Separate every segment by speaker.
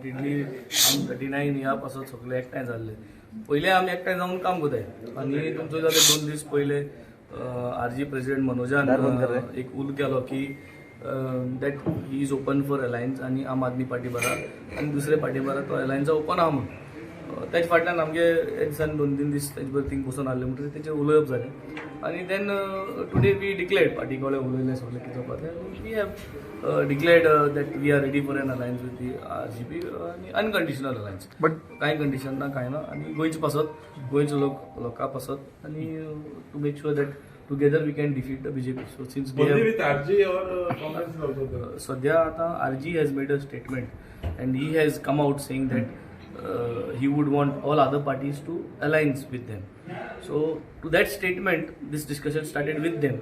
Speaker 1: इडली आमी 39 ह्या पासत सगळे एकठांय जाल्ले. पयले आमी एकठांय जावन काम करताय आनी तुमचो जाले 2 दीस पयले आरजी प्रेसिडेंट मनोजान एक उल केलो की that he is open for alliance आनी आम आदमी पार्टी बरा आनी दुसरे पार्टी बरा तो अलायन्सा ओपन आहा म्हणून. तेज फाटल्यान आमगे एक दिसान 2-3 दीस तेजे बरोबर थिंग बसून आहले म्हणटकीर तेचेर उलोवप जालें आनी then today we declared, party कडेन उलयले सगळें कितें जावपा तें. We have declared that we are ready for an alliance with the RGP आनी अनकंडिशनल अलायन्स.
Speaker 2: बट
Speaker 1: कांय कंडिशन ना, कांय ना आनी गोंयचे पासत, गोंयचो लोक लोकां पासत आनी to make sure that together we can defeat the BJP. So since
Speaker 3: Only with RG or Congress is also there?
Speaker 1: सध्या आता RG has made a statement and he has come out saying that he would want all other parties to alliance with them. So to that statement, this discussion started with them.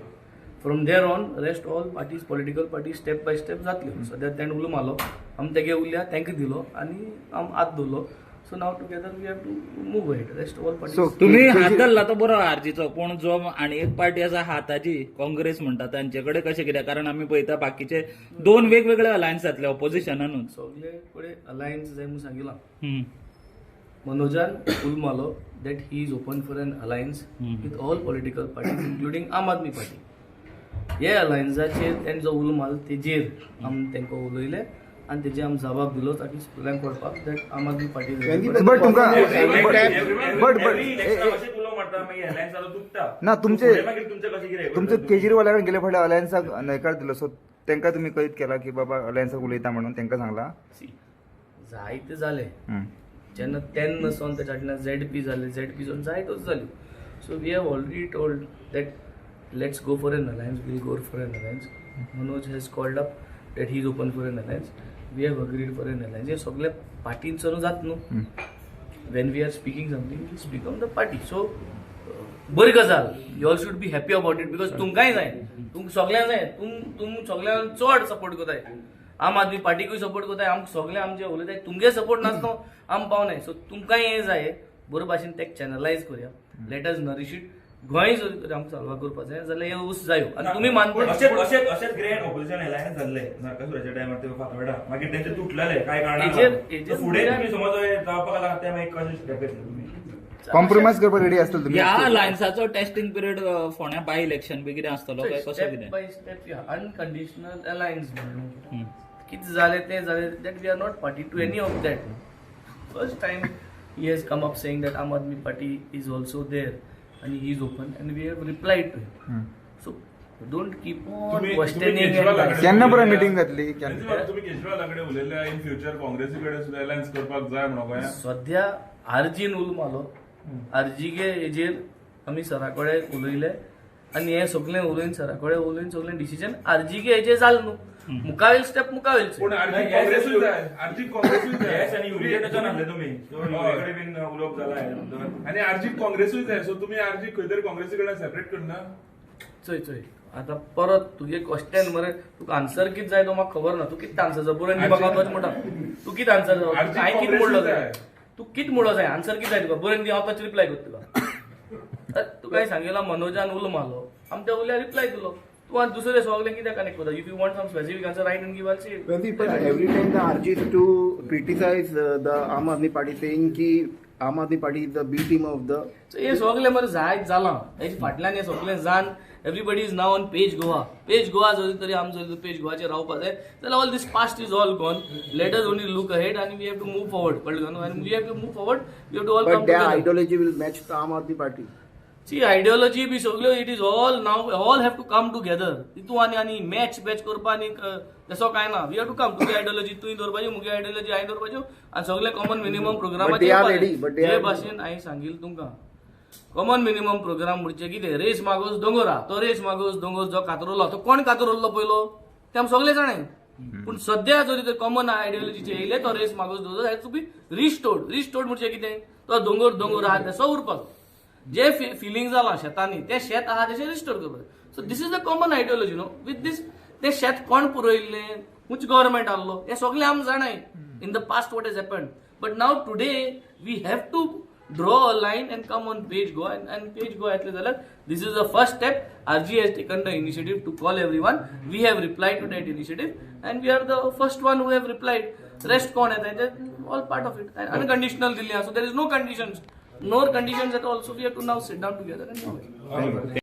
Speaker 1: From there on, rest all parties, political parties, step by step जातल्यो. सध्या तेणें उलो मारलो, आमी तेगे उरल्या, तांकां दिलो आनी आम आत दवरलो. So now together we have to move ahead, rest all parties.
Speaker 4: तुम्ही हात धरला तो बरो आरजीचो, पूण जो आनी एक पार्टी आसा हाताची, काँग्रेस म्हणटा, तांचे कडेन कशें कितें? कारण आमी पळयता बाकीचे दोन वेगवेगळे अलायन्स जातले ऑपोजिशनानूच.
Speaker 1: सगळे कडेन अलायन्स जाय म्हणून सांगिलां. मनोजान उल मारलो that he is open for an alliance with all political parties, including Aam Aadmi Party. हे अलायन्साचेर तेणें जो उलो मारलो तेजेर आमी तांकां उलयले आनी तेजेर आमी जबाब दिलो ताकी सगळ्यांक कळपाक that Aam Aadmi party.
Speaker 2: But तुमकां बट बट
Speaker 5: उलो मारता, मागीर अलायन्स आतां तुटता.
Speaker 2: ना, तुमचे
Speaker 5: फुडें मागीर तुमचें कशें कितें?
Speaker 2: तुमचो केजरीवाला कडेन गेले फावटी अलायन्साक न्हयकार दिलो, सो तांकां तुमी कळीत केला की बाबा अलायन्साक उलयता म्हणून तांकां सांगला?
Speaker 1: जायते जाले. जेन्ना तेन्ना सावन तेच्या फाटल्यान झेड पी जाले, झेड पी सावन जायत्योच जाल्यो. So we have already told that let's go for an alliance, we'll go for an alliance. Manoj has called up that he is open for an alliance. We have agreed for an alliance. हे सगळे पार्टीन जात न्हू. When we are speaking something, we speak on the party. So बरी गजाल, you all should be happy about it because तुमकांय जाय, तुमकां सगल्यांक जाय. तुम तुम सगल्यांक चड सपोर्ट करताय, आम आदमी पार्टीकूय सपोर्ट करताय. आम सगळे आमचे उलयताय, तुमगे सपोर्ट नासतो आम पावनाय. सो तुमकांय हें जाय, बरो भाशेन तेका चॅनलायज करया. Let us nourish it. Goa जर तर आमकां साल्वार करपाक जाय जाल्यार हे ऊस जायो आनी तुमी मानता.
Speaker 5: अशेंच अशेंच अशेंच ग्रँड ऑपोजिशन अलायन्स जाल्ले नरकासुराच्या टायमार ते फातोर्डा, मागीर तेंचे तुटलेले काय कारणान. फुडें तुमी समज जावपाक लागता ते मागीर कशें स्टेप घेतले तुमी?
Speaker 2: कॉम्प्रोमायज करपाक रेडी आसतले तुमी?
Speaker 4: ह्या अलायन्साचो टेस्टिंग पिरियड फोंड्या बाय इलेक्शन बी कितें आसतलो काय कसो
Speaker 1: स्टेप
Speaker 4: कितें?
Speaker 1: बाय स्टेप, अनकंडिशनल अलायन्स म्हणून कितें जालें तें जालें, that we are not party to any of that. First time he has come up saying that Aam Aadmi Party is also there and he is open, and we have replied to him. So don't keep on questioning.
Speaker 2: केन्ना पर्यंत meeting जातली?
Speaker 3: तुम्ही केजरीवाला कडेन उलयल्या, in future काँग्रेसी कडेन सुद्दां alliance करपाक जाय म्हणून गोंयांत?
Speaker 1: सध्या आरजीन उलो मारलो, आरजीगे हेजेर आमी सरा कडेन उलयले आनी हें सगळें उलयन, सरा कडेन उलयन सगळें डिसिजन आरजीगे हेजेर जालें न्हू. मुखावेल स्टेप मुखावेल.
Speaker 3: पूण आरजी काँग्रेसूय जाय, आरजी काँग्रेसूय जाय.
Speaker 5: येस, आनी युरिया टचान आसले तुमी, युरिया कडेन बीन उलोवप जाला.
Speaker 3: आनी आरजी काँग्रेसूय जाय, सो तुमी आरजी खंय तरी काँग्रेसी कडेन सेपरेट करना?
Speaker 1: चोय चोय, आतां परत तुगे क्वेश्चन मरे, तुका आन्सर कितें जाय तो म्हाका खबर ना. तूं कितें आन्सर जाय बरोवन दी म्हाका, तोच म्हणटा. तूं कितें आन्सर जाय? हांवें कितें म्हणलो जाय? तूं कितें म्हणलो जाय? आन्सर कितें जाय तुका बरोवन दी, हांव ताचेर रिप्लाय करता तुका. तुका सांगिलां, मनोजान उलो मारलो, आमी त्या उल्यार रिप्लाय दिलो. तूं आनी दुसरे सगळे कित्याक कनेक्ट करता? If you want some specific answer, write and give, I'll see.
Speaker 6: But every time the RG is to criticize the Aam Aadmi Party, saying ki Aam Aadmi Party is the B team of the.
Speaker 1: So हे सगळे मरे जायत जालां, हेजे फाटल्यान हे सगळें जान everybody is now on page Goa, page Goa. जरी तरी आम जर पेज गोवाचेर रावपा जाय जाल्यार all this past is all gone. Let us only look ahead आनी we have to move forward. कळ्ळें न्हू? आनी we have to move forward, we have to all
Speaker 6: But
Speaker 1: come
Speaker 6: their
Speaker 1: together.
Speaker 6: Ideology will match the Aam Aadmi Party.
Speaker 1: See, ideology बी सगळ्यो, it is all now, all have to come together. तितू आनी आनी match batch करपा आनी तसो कांय ना. We have to come, तुजी आयडियोलॉजी तुवें दवरपाची, मुगे आयडियोलॉजी हांवें दवरपाच्यो आनी सगळे common minimum
Speaker 6: But they are ready, but they
Speaker 1: J
Speaker 6: are-
Speaker 1: भाशेन हांवें सांगिल्लें तुमकां, कॉमन मिनिमम प्रोग्राम म्हणजे कितें? रेस मागोस दोंगर आहा, तो रेस मागोस दोंगर जो कातरलो तो कोण कातरलो पयलो ते आमी सगळे जाणाय. पूण सद्या जरी ते कॉमन आयडियोलॉजीचे येयले, तो रेस मागोस दोंगर has to be restored. Restored म्हणजे कितें? तो दोंगर दोंगर आहा तसो उरपाक, जे फिलिंग जालां शेतांनी तें शेत आहा तशें रिस्टोर करपाक. So this is the common ideology, no? With this तें शेत कोण पुरयल्लें, खंयच गव्हर्मेंट आहलो, हें सगळें आमी जाणाय in the past what has happened. But now today we have to draw a line and come on page Goa, and page Goa येतले जाल्यार this is the first step. RG has taken the initiative to call everyone. We have replied to that initiative and we are the first one who have replied. Rest कोण येता ते all part of it. Unconditional दिल्ली आसा, so there is no conditions, no conditions at all. So we have to now sit down together and